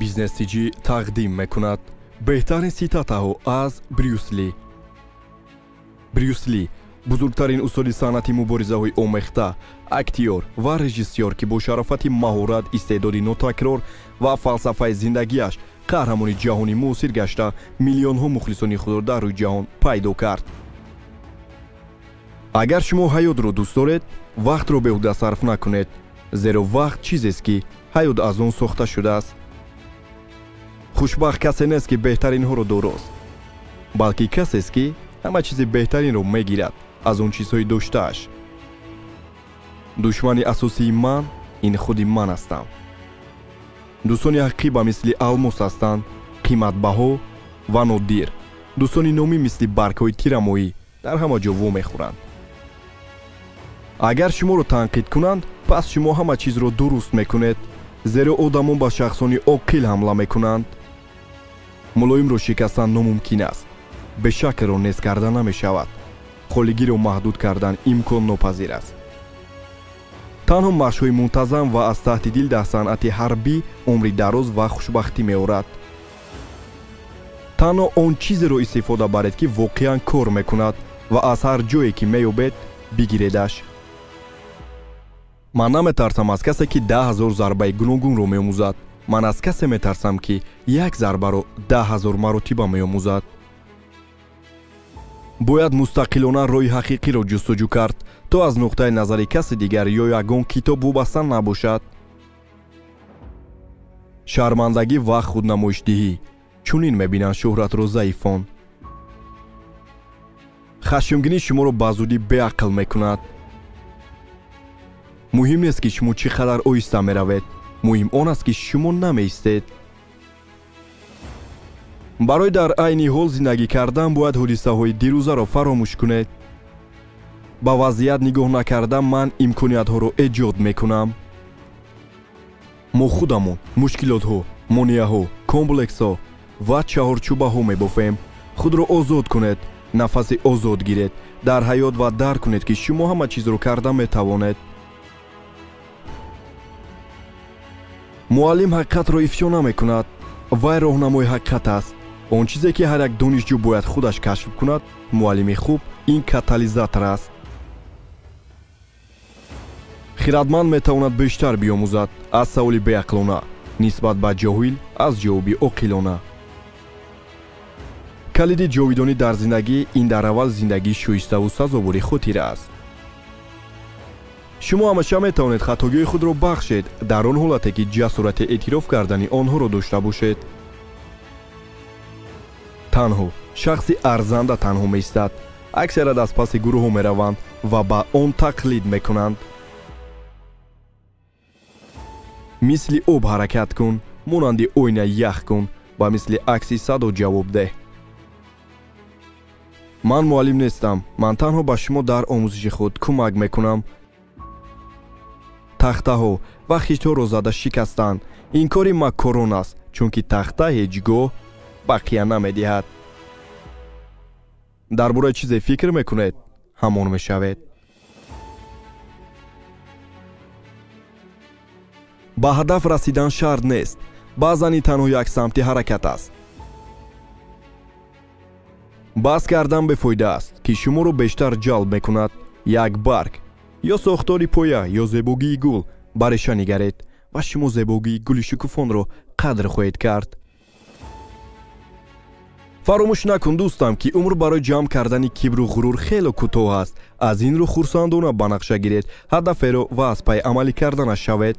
Бизнес ТЖ тақдим мекунад беҳтарин цитатаҳо аз Брюс Ли. Брюс Ли бузургтарин устоди санъати муборизаҳои омехта, актёр ва режиссёр, ки бо шарофати маҳорат, истеъдоди нотакрор ва фалсафаи зиндагиаш қаҳрамони ҷаҳони муосир гашта, миллионҳо мухлисони худро дар рӯи ҷаҳон пайдо кард. Агар шумо ҳаётро дӯст доред, вақтро беҳуда сарф накунед, зеро вақт чизест, ки ҳаёт аз он сохта шудааст. Хушбахт касе нест, ки беҳтаринҳоро дорост, балки касест, ки ҳама чизи беҳтаринро мегирад аз он чизҳои доштааш. Душмани асосии ман ин худи ман ҳастам. Дӯстони ҳақиқӣ ба мисли алмос ҳастанд, қиматбаҳо ва нодир. Дӯстони номӣ мисли баргҳои тирамоҳӣ дар ҳама ҷо вомехӯранд. Агар шуморо танқид кунанд, пас шумо ҳама чизро дуруст мекунед, зеро одамон ба шахсони оқил ҳамла мекунанд. Мулоимро шикастан номумкин аст, бешаклро нез карда намешавад, холигиро маҳдуд кардан имконнопазир аст. Танҳо машқҳои мунтазам ва аз таҳти дил дар санъати ҳарбӣ умри дароз ва хушбахтӣ меорад. Танҳо он чизеро истифода баред, ки воқеан кор мекунад ва аз ҳар ҷое ки меёбед бигиредаш. Ман наметарсам аз касе, ки 10 000 зарбаи гуногунро меомӯзад. Ман аз касе метарсам, ки як зарбаро 10 000 маротиба меомӯзад. Бояд мустақилона роҳи ҳақиқиро ҷустуҷӯ кард, то аз нуқтаи назари каси дигар ё ягон китоб вобаста набошад. Шармандагӣ ва худнамоишдиҳӣ чунин мебинанд шӯҳратро заифон. Хашмгинӣ шуморо ба зудӣ беақл мекунад. Муҳим нест, ки шумо чӣ қадар оҳиста меравед, муҳим он аст, ки шумо намеистед. Барои дар айни ҳол зиндагӣ кардан бояд ҳодисаҳои дирӯзаро фаромӯш кунед. Ба вазъият нигоҳ накарда ман имкониятҳоро эҷод мекунам. Мо худамон мушкилотҳо, монеаҳо, комплексҳо ва чаҳорчӯбаҳо мебофем. Худро озод кунед, нафаси озод гиред дар ҳаёт ва дарк кунед, ки шумо ҳама чизро карда метавонед. Муаллим ҳақиқатро ифшо намекунад, вай роҳнамои ҳақиқат аст. Он чизе, ки ҳар як донишҷӯ бояд худаш кашф кунад, муаллими хуб ин катализатор аст. Хирадманд метавонад бештар биомӯзад аз саволи беақлона нисбат ба ҷоҳил аз ҷавоби оқилона. Калиди ҷовидонӣ дар зиндагӣ ин дар аввал зиндагии шоиставу сазовори хотира аст. Шумо ҳамеша метавонед хатогиҳои худро бахшед дар он ҳолате, ки ҷасорати эътироф кардани онҳоро дошта бошед. Танҳо шахси арзанда танҳо меистад. Аксарят аз паси гурӯҳҳо мераванд ва ба он тақлид мекунанд. Мисли об ҳаракат кун, монанди оина ях кун ва мисли акси садо ҷавоб деҳ. Ман муаллим нестам, ман танҳо ба шумо дар омӯзиши худ кӯмак мекунам. Тахтаҳо ва хиштҳоро зада шикастанд ин кори маккорон аст, чунки тахта ҳеҷ гоҳ бақия намедиҳад. Дар бораи чизе фикр мекунед, ҳамон мешавед. Ба ҳадаф расидан шарт нест, баъзан ин танҳо як самти ҳаракат аст. Баҳс кардан бефоида аст, ки шуморо бештар ҷалб мекунад: як барг ё сохтори поя ё зебогии гул. Ба реша нигаред ва шумо зебогии гули шукуфонро қадр хоҳед кард. Фаромӯш накун, дӯстам, ки умр барои ҷамъ кардани кибру ғурур хело кӯтоҳ аст. Аз ин рӯ хурсандона ба нақша гиред ҳадаферо ва аз пай амалӣ карданаш шавед.